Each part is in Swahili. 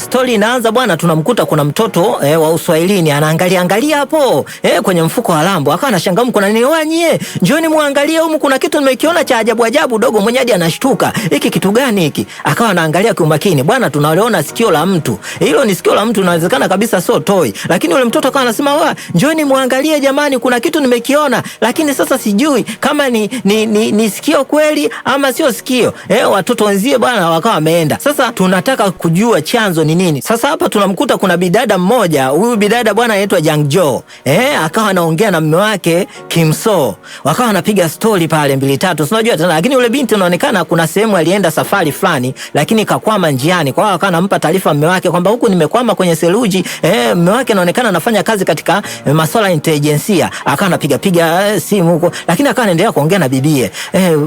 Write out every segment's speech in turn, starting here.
Stori inaanza bwana, tunamkuta kuna mtoto wa Uswahilini anaangalia angalia hapo kwenye mfuko wa lambo, akawa anashangaa kuna nini. Wanyie, njooni muangalie humu, kuna kitu nimekiona cha ajabu ajabu. Dogo mwenyewe hadi anashtuka, hiki kitu gani hiki? Akawa anaangalia kwa umakini, bwana, tunaliona sikio la mtu. Hilo ni sikio la mtu, inawezekana kabisa sio toy. Lakini yule mtoto akawa anasema, wa, njooni muangalie jamani, kuna kitu nimekiona, lakini sasa sijui kama ni sikio kweli ama sio sikio. Watoto wenzie bwana wakawa wameenda. Sasa tunataka kujua chanzo ni nini. Sasa hapa tunamkuta kuna bidada mmoja, huyu bidada bwana anaitwa Jang Jo. Akawa anaongea na mume wake Kim So. Wakawa wanapiga story pale mbili tatu. Si unajua tena, lakini yule binti inaonekana kuna sehemu alienda safari fulani, lakini kakwama njiani. Kwa hiyo akawa anampa taarifa mume wake kwamba huku nimekwama kwenye seluji. Mume wake anaonekana anafanya kazi katika masuala ya intelijensia. Akawa anapiga piga simu huko, lakini akawa anaendelea kuongea na bibie.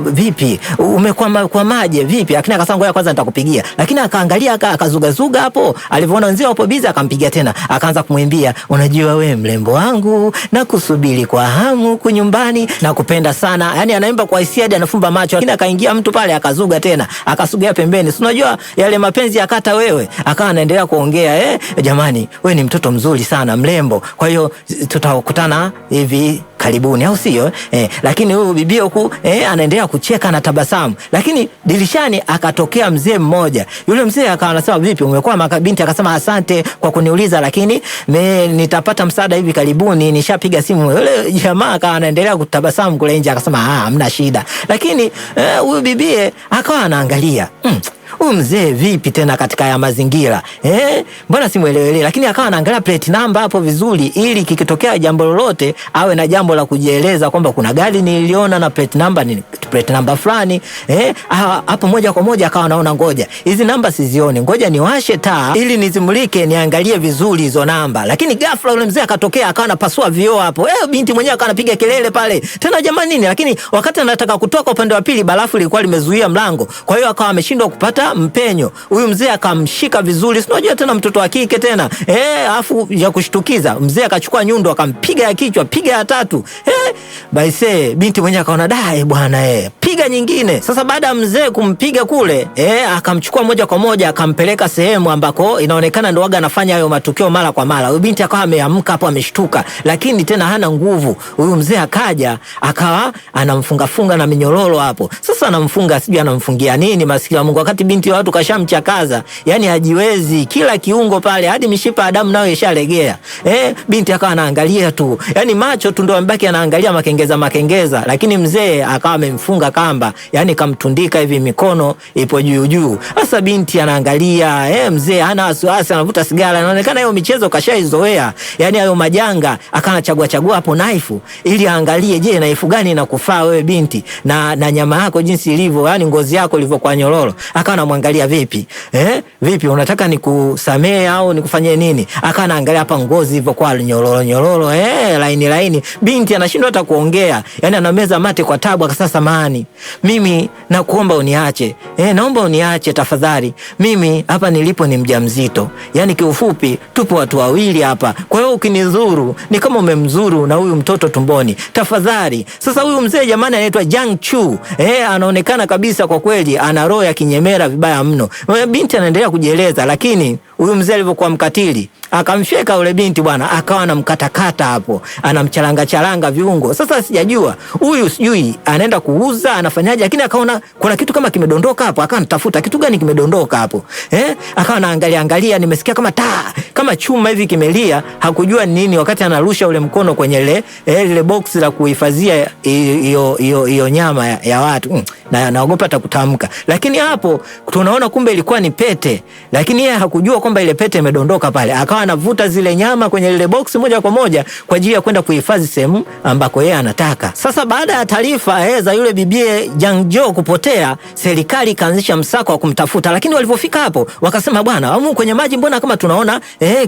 Vipi? Umekwama kwamaje? Vipi? Lakini akasema ngoja kwanza nitakupigia. Lakini akaangalia akazugazuga hapo, alivyoona wenzio wapo busy akampigia tena. Akaanza kumwimbia, unajua we mrembo wangu, nakusubiri kwa hamu huku nyumbani, nakupenda sana. Yaani anaimba kwa hisia hadi anafumba macho. Lakini akaingia mtu pale akazuga tena, akasogea pembeni. Si unajua yale mapenzi yakata wewe. Akawa anaendelea kuongea, jamani, we ni mtoto mzuri sana, mrembo. Kwa hiyo tutakutana hivi karibuni, au sio? Lakini huyu bibi huku anaendelea kucheka na tabasamu. Lakini dirishani akatokea mzee mmoja. Yule mzee akawa anasema, vipi umekwama? Binti akasema asante kwa kuniuliza, lakini nitapata msaada hivi karibuni, nishapiga simu. Yule jamaa akawa anaendelea kutabasamu kule nje, akasema hamna shida. Lakini huyu bibie akawa anaangalia, huyu mzee vipi tena katika ya mazingira? Mbona simuelewele? Lakini akawa anaangalia plate number hapo vizuri, ili kikitokea jambo lolote awe na jambo la kujieleza kwamba kuna gari niliona na plate number ni plate number fulani. Hapo moja kwa moja akawa anaona, ngoja hizi namba sizioni, ngoja niwashe taa ili nizimulike niangalie vizuri hizo namba. Lakini ghafla yule mzee akatokea akawa anapasua vioo hapo. Binti mwenyewe akawa anapiga kelele pale tena, jamani nini? Lakini wakati anataka kutoka upande wa pili, barafu lilikuwa limezuia mlango, kwa hiyo akawa ameshindwa kupata mpenyo. Huyu mzee akamshika vizuri, si unajua tena mtoto wa kike tena. Afu ya kushtukiza mzee akachukua nyundo akampiga ya kichwa, piga ya tatu. Baise binti mwenyewe akaona dai bwana, piga nyingine. Sasa baada ya mzee kumpiga kule, akamchukua moja kwa moja akampeleka sehemu ambako inaonekana ndo waga anafanya hayo matukio mara kwa mara. Huyu binti akawa ameamka hapo ameshtuka, lakini tena hana nguvu. Huyu mzee akaja akawa anamfunga funga na minyororo hapo. Sasa anamfunga, sijui anamfungia nini, maskini wa Mungu, wakati binti wa watu kashamchakaza, yani hajiwezi, kila kiungo pale hadi mishipa ya damu nayo ishalegea. Binti akawa anaangalia tu, yani macho tu ndo amebaki anaangalia makengeza makengeza, lakini mzee akawa amemfunga kamba, yani kamtundika hivi, mikono ipo juu juu. Sasa binti anaangalia, mzee hana wasiwasi, anavuta sigara, inaonekana hiyo michezo kashaizoea, yani hayo majanga. Akawa anachagua chagua hapo naifu ili aangalie, je, naifu gani inakufaa wewe binti, na nyama yako jinsi ilivyo, yani ngozi yako ilivyokuwa nyororo. Akawa anamwangalia, vipi? Vipi unataka nikusamee au nikufanyie nini? Akawa anaangalia hapa ngozi ilivyokuwa nyororo nyororo, laini laini. Binti anashindwa hata kuongea, yani anameza mate kwa tabu. Akasema, samahani, mimi nakuomba uniache. Naomba uniache tafadhali. Mimi hapa nilipo ni mjamzito. Yani kiufupi tupo watu wawili hapa. Kwa hiyo ukinizuru ni kama umemzuru na huyu mtoto tumboni. Tafadhali. Sasa huyu mzee jamani anaitwa Jang Chu. Anaonekana kabisa kwa kweli ana roho ya kinyemera vibaya mno. Binti anaendelea kujieleza, lakini huyu mzee alivyokuwa mkatili akamfyeka yule binti bwana, akawa anamkatakata hapo, anamcharanga charanga viungo. Sasa sijajua huyu sijui anaenda kuuza anafanyaje, lakini akaona kuna kitu kama kimedondoka hapo, akawa anatafuta kitu gani kimedondoka hapo. Akawa anaangalia angalia, nimesikia kama taa kama chuma hivi kimelia, hakujua nini, wakati anarusha ule mkono kwenye ile box la kuhifadhia hiyo nyama ya watu. Na naogopa hata kutamka. Lakini hapo tunaona kumbe ilikuwa ni pete, lakini yeye hakujua kwamba ile pete imedondoka pale. Akawa anavuta zile nyama kwenye lile box moja kwa moja kwa ajili ya kwenda kuhifadhi sehemu ambako yeye anataka. Sasa baada ya taarifa za yule bibie Jang Jo kupotea, serikali ikaanzisha msako wa kumtafuta. Lakini walipofika hapo wakasema, bwana, humu kwenye maji mbona kama tunaona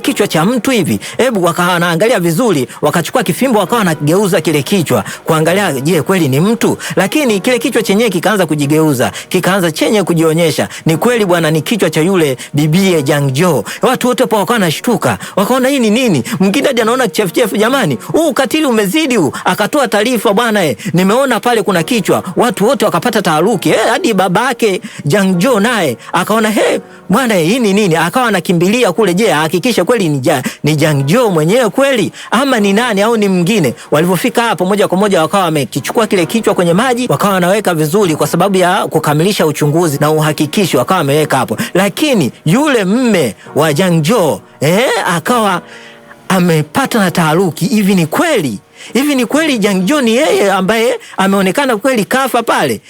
kichwa cha mtu hivi. Hebu wakawa wanaangalia vizuri, wakachukua kifimbo wakawa wanageuza kile kichwa kuangalia, je, kweli ni mtu? Lakini kile kichwa chenyewe kikaanza kujigeuza, kikaanza chenye kujionyesha. Ni kweli bwana, ni kichwa cha yule bibie Jang Jo. Jo. Watu wote hapo wakawa wanashtuka, wakaona hii ni nini? Mwingine hadi anaona kichefuchefu, jamani, huu ukatili umezidi huu. Akatoa taarifa, bwana, nimeona pale kuna kichwa. Watu wote wakapata taharuki, hadi babake Jang Jo naye akaona he, bwana, hii ni nini? Akawa anakimbilia kule, je, ahakikishe kweli ni Jang Jo mwenyewe kweli ama ni nani au ni mwingine. Walipofika hapo moja kwa moja wakawa wamekichukua kile kichwa kwenye maji, wakawa wanaweka vizuri kwa sababu ya kukamilisha uchunguzi na uhakikisho, wakawa wameweka hapo. Lakini yule mme wa Jang Jo akawa amepata na taharuki, hivi ni kweli? Hivi ni kweli Jang Jo ni yeye ambaye ameonekana kweli kafa pale?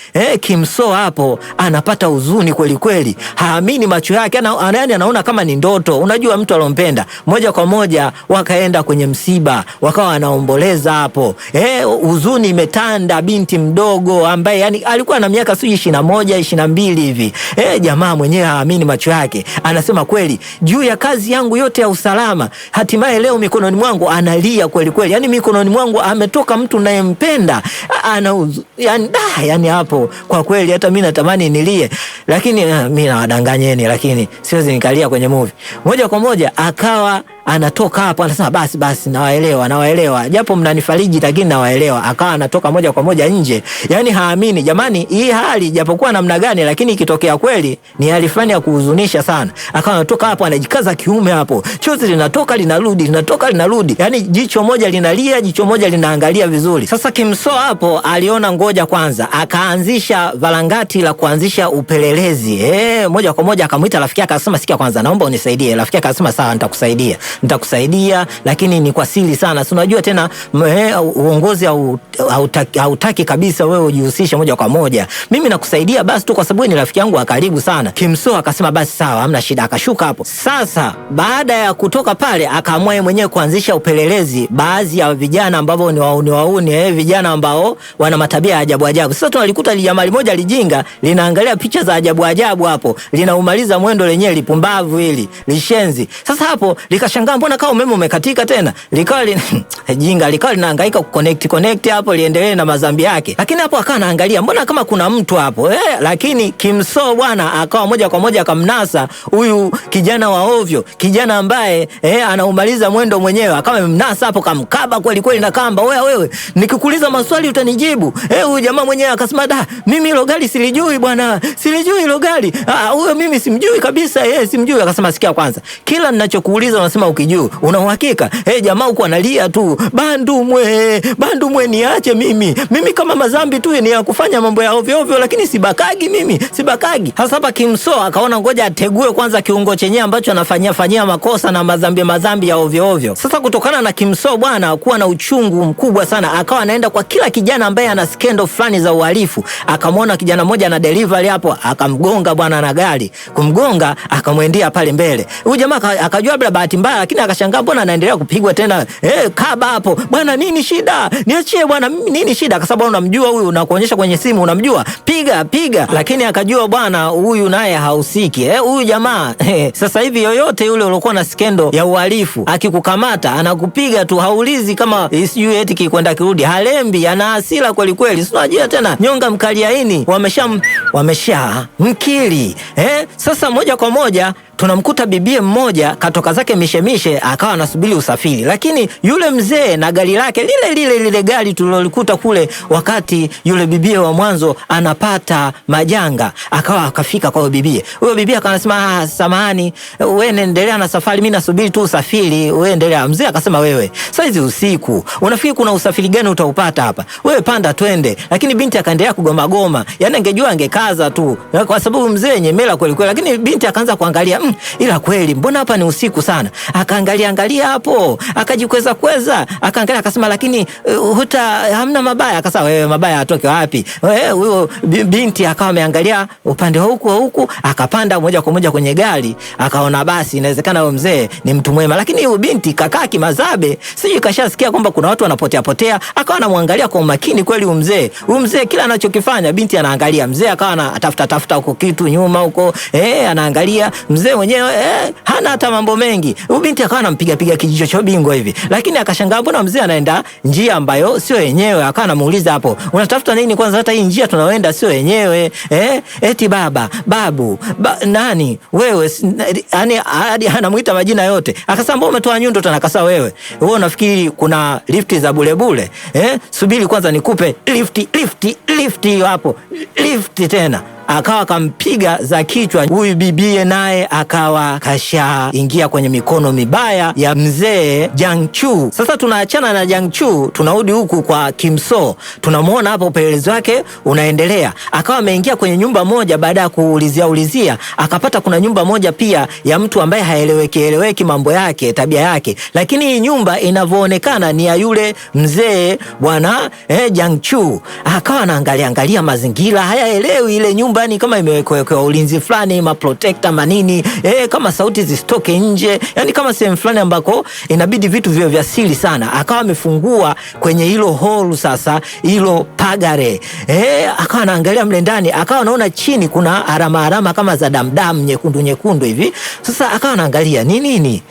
Kim So hapo anapata huzuni kweli kweli, haamini macho yake, anaona kama ni ndoto. Unajua mtu alompenda. Moja kwa moja wakaenda kwenye msiba, wakawa wanaomboleza hapo. Huzuni imetanda, binti mdogo ambaye yani alikuwa na miaka sijui 21, 22 hivi. Jamaa mwenyewe haamini macho yake. Anasema kweli, juu ya kazi yangu yote ya usalama, hatimaye leo mikononi mwangu, analia kweli kweli. Yani mikononi mwangu ametoka mtu nayempenda. Yani hapo kwa kweli hata mimi natamani nilie, lakini mimi nawadanganyeni, lakini siwezi nikalia kwenye movie. Moja kwa moja akawa anatoka hapo, anasema basi basi, nawaelewa, japo mnanifariji lakini nawaelewa. Akawa anatoka moja kwa moja nje, yani haamini. Jamani, hii hali japokuwa namna gani, lakini ikitokea kweli ni hali fulani ya kuhuzunisha sana. Akawa anatoka hapo, anajikaza kiume hapo, chozi linatoka linarudi, linatoka linarudi, yani jicho moja linalia, jicho moja linaangalia vizuri. Sasa Kim So hapo aliona ngoja kwanza, akaanzisha varangati la kuanzisha upelelezi. Moja kwa moja akamuita rafiki yake, akasema sikia kwanza, naomba unisaidie. Rafiki yake akasema sawa, nitakusaidia lakini ni kwa siri sana. Si unajua tena uongozi hautaki kabisa wewe ujihusishe moja kwa moja. Mimi nakusaidia basi tu kwa sababu ni rafiki yangu wa karibu sana. Kim So akasema basi sawa, hamna shida, akashuka hapo. Sasa baada ya kutoka pale akaamua yeye mwenyewe kuanzisha upelelezi baadhi ya vijana ambao ni wauni, vijana ambao wana matabia ya ajabu ajabu. Sasa tunalikuta jamaa moja lijinga linaangalia picha za ajabu ajabu hapo, linaumaliza mwendo lenyewe, lipumbavu hili, lishenzi. Sasa hapo likashangaa, mbona kama umeme umekatika tena? Likawa jinga likawa linahangaika kuconnect hapo liendelee na mazambi yake. Lakini hapo akawa anaangalia mbona kama kuna mtu hapo. Lakini Kim So bwana akawa moja kwa moja akamnasa huyu kijana wa ovyo, kijana ambaye anaumaliza mwendo mwenyewe. Akawa amemnasa hapo, kamkaba kweli kweli na kamba, wewe nikikuuliza maswali utanijibu. Huyu jamaa mwenyewe akasema da, mimi hilo gari silijui bwana, silijui hilo gari. Huyo mimi simjui kabisa, simjui. Akasema sikia kwanza, kila ninachokuuliza unasema ukijui, una uhakika? Jamaa huko analia tu, bandumwe niache mimi. Mimi kama mazambi tu ni ya kufanya mambo ya ovyo ovyo, lakini sibakagi mimi, sibakagi. Sasa hapa Kim So akaona ngoja ategue kwanza kiungo chenyewe ambacho anafanyia makosa na mazambi ya ovyo ovyo. Sasa kutokana na Kim So bwana kuwa na uchungu mkubwa sana, akawa anaenda kwa kila kijana ambaye ana skendo fulani za uhalifu. Akamwona kijana mmoja ana delivery hapo, akamgonga bwana na gari. Kumgonga akamwendea pale mbele. Huyu jamaa akajua labda bahati mbaya, lakini akashangaa mbona anaendelea kupigwa tena. Kaba hapo. Bwana nini shida? Niachie bwana, nini shida? Kwa sababu unamjua huyu, unakuonyesha kwenye simu unamjua. Piga piga. Lakini akajua bwana huyu naye hahusiki. Huyu jamaa sasa hivi yoyote yule uliokuwa na skendo ya uhalifu akikukamata anakupiga tu, haulizi kama sijui eti kikwenda kirudi. Halembi, ana hasira kweli kweli. Si unajua tena nyonga mkaliaini wamesha mkili. Sasa moja kwa moja tunamkuta bibie mmoja katoka zake mishemishe, akawa anasubiri usafiri. Lakini yule mzee na gari lake lile lile lile gari tulilolikuta kule wakati yule bibie wa mwanzo anapata majanga, akawa akafika kwa bibie. Huyo bibie akasema samahani, wewe endelea na safari, mimi nasubiri tu usafiri, wewe endelea. Mzee akasema wewe, saizi usiku, unafikiri kuna usafiri gani utaupata hapa? Wewe panda twende. Lakini binti akaendelea kugoma goma. Yaani angejua angekaza tu, kwa sababu mzee nyemela kweli kweli. Lakini binti akaanza kuangalia, ila kweli mbona hapa ni usiku sana? Akaangalia angalia hapo, akajikweza kweza, akaangalia akasema lakini huta hamna mabaya. Akasema wewe mabaya atoke wapi? Huyo binti akawa ameangalia upande huku huku, akapanda moja kwa moja kwenye gari, akaona basi inawezekana huyo mzee ni mtu mwema. Lakini huyo binti kakaa kimazabe, sijui kashasikia kwamba kuna watu wanapotea potea, akawa anamwangalia kwa umakini kweli huyo mzee. Huyo mzee kila anachokifanya binti anaangalia. Mzee akawa anatafuta tafuta huko kitu nyuma huko, anaangalia. Mzee mwenyewe hana hata mambo mengi. Huyu Huyu binti akawa anampiga piga kijicho cha bingwa hivi, lakini akashangaa mbona mzee anaenda njia ambayo sio yenyewe. Akawa anamuuliza hapo, unatafuta nini kwanza, hata hii njia tunaoenda sio yenyewe eh? Eti baba babu nani wewe, yani hadi anamuita majina yote. Akasema mbona umetoa nyundo tena? Akasema wewe unafikiri kuna lifti za bure bure eh? Subiri kwanza nikupe lifti lifti lifti hiyo hapo, lifti tena. Akawa akampiga za kichwa huyu bibie, naye akawa kashaingia kwenye mikono mibaya ya mzee Jang Chu. Sasa tunaachana na Jang Chu, tunarudi huku kwa Kim So. Tunamuona hapo upelelezi wake unaendelea. Akawa ameingia kwenye nyumba moja, baada ya kuulizia ulizia akapata kuna nyumba moja pia ya mtu ambaye haeleweki eleweki mambo yake, tabia yake, lakini hii nyumba inavyoonekana ni ya yule mzee bwana Jang Chu. Akawa anaangalia angalia mazingira, hayaelewi ile nyumba ni kama imewekwa ulinzi fulani, ma protector manini, kama sauti zisitoke nje, yani kama sehemu fulani ambako inabidi vitu viwe vya siri sana. Akawa amefungua kwenye hilo hall sasa, hilo pagare, akawa anaangalia mle ndani, akawa anaona chini kuna alama alama kama za damdamu nyekundu nyekundu hivi. Sasa akawa anaangalia ni nini,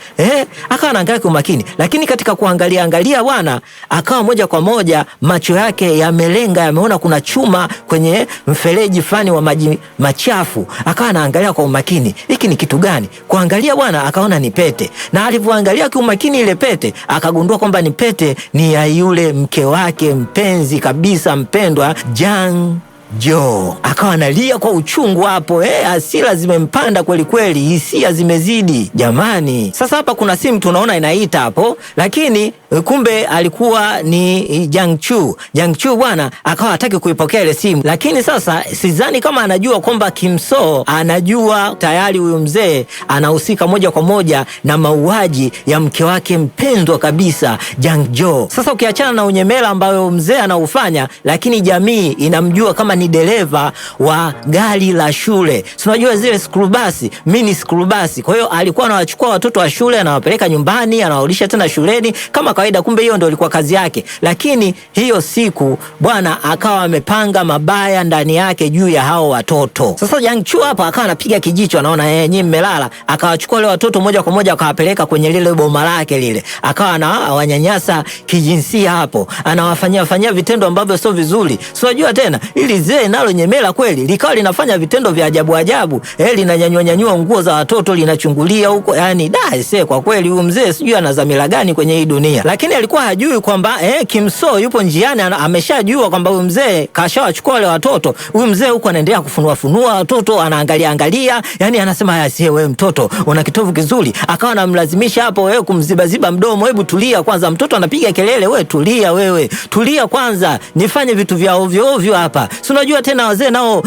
akawa anaangalia kwa makini, lakini katika kuangalia angalia bwana, akawa moja kwa moja macho yake yamelenga, yameona kuna chuma kwenye mfereji fulani wa maji machafu. Akawa anaangalia kwa umakini, hiki ni kitu gani? Kuangalia bwana, akaona ni pete, na alivyoangalia kwa umakini ile pete, akagundua kwamba ni pete ni ya yule mke wake mpenzi kabisa mpendwa Jang Jo. Akawa analia kwa uchungu hapo, hasira zimempanda kweli kweli, hisia zimezidi jamani. Sasa hapa kuna simu tunaona inaita hapo, lakini kumbe alikuwa ni Jang Chu. Jang Chu bwana akawa hataki kuipokea ile simu, lakini sasa sidhani kama anajua kwamba Kim So anajua tayari huyu mzee anahusika moja kwa moja na mauaji ya mke wake mpendwa kabisa Jang Jo. Sasa ukiachana na unyemela ambayo mzee anaufanya, lakini jamii inamjua kama ni dereva wa gari la shule. Si unajua zile school bus, mini school bus. Kwa hiyo alikuwa anawachukua watoto wa shule, anawapeleka nyumbani, anawarudisha tena shuleni kama kawaida. Kumbe hiyo ndio ilikuwa kazi yake. Lakini hiyo siku bwana akawa amepanga mabaya ndani yake juu ya hao watoto. Sasa Jang Chu hapa akawa anapiga kijicho, anaona nyinyi mmelala. Akawachukua wale watoto moja kwa moja akawapeleka kwenye lile boma lake lile. Akawa anawanyanyasa kijinsia hapo, anawafanyia fanyia vitendo ambavyo sio vizuri. Si unajua tena ili zee nalo nyemela kweli likawa linafanya vitendo vya ajabu ajabu, linanyanyua nyanyua nguo za watoto, linachungulia huko, yani da kwa kweli huyu mzee sijui ana dhamira gani kwenye hii dunia. Lakini alikuwa hajui kwamba Kim So yupo njiani, ameshajua kwamba huyu mzee kashawachukua wale watoto. Huyu mzee huko anaendelea kufunua funua watoto, anaangalia angalia, yani anasema haya, si wewe mtoto una kitovu kizuri. Akawa anamlazimisha hapo wewe kumzibaziba mdomo, hebu tulia kwanza, mtoto anapiga kelele, wewe tulia, wewe tulia kwanza, nifanye vitu vya ovyo ovyo hapa. Si unajua tena wazee nao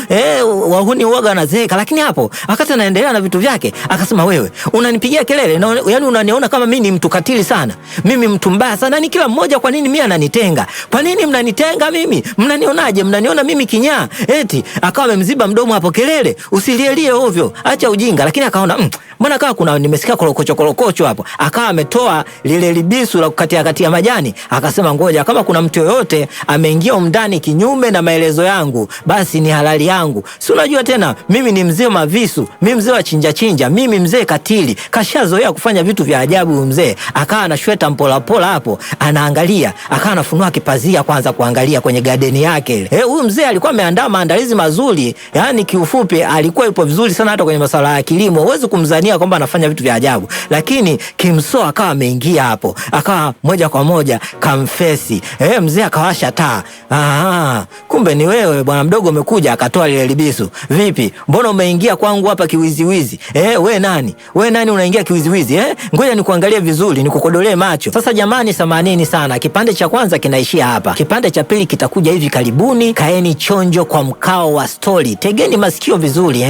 wahuni uoga wanazeeka. Lakini hapo wakati anaendelea na vitu vyake akasema, wewe unanipigia kelele na, yani unaniona kama mimi ni mtu katili sana, mimi mtu mbaya sana, ni kila mmoja kwa nini mimi ananitenga? Kwa nini mnanitenga mimi? Mnanionaje? Mnaniona mimi kinyaa? Eti akawa amemziba mdomo hapo, kelele, usilielie ovyo, acha ujinga. Lakini akaona mbona kama kuna nimesikia korokocho korokocho hapo. Akawa ametoa lile libisu la kukatia katia majani, akasema ngoja, kama kuna mtu yoyote ameingia umndani kinyume na maelezo yangu, basi ni halali yangu. Si unajua tena mimi ni mzee mavisu, mimi mzee wa chinja chinja, mimi mzee katili, kashazoea kufanya vitu vya ajabu mzee. Akawa anashweta mpola pola hapo, anaangalia, akawa anafunua kipazia kwanza kuangalia kwenye garden yake ile. Huyu mzee alikuwa ameandaa maandalizi mazuri, yani kiufupi alikuwa yupo vizuri sana hata kwenye masuala ya kilimo. Huwezi kumzania kwamba anafanya vitu vya ajabu. Lakini Kim So akawa ameingia hapo, akawa moja kwa moja kamfesi. Mzee akawasha taa. Aha, kumbe ni wewe bwana mdogo umekuja. Akatoa lile libisu. Vipi? Mbona umeingia kwangu hapa kiwiziwizi? We nani? We nani unaingia kiwiziwizi? Ngoja nikuangalie vizuri, nikukodolee macho. Sasa jamani, samanini sana. Kipande cha kwanza kinaishia hapa. Kipande cha pili kitakuja hivi karibuni. Kaeni chonjo kwa mkao wa story. Tegeni masikio vizuri,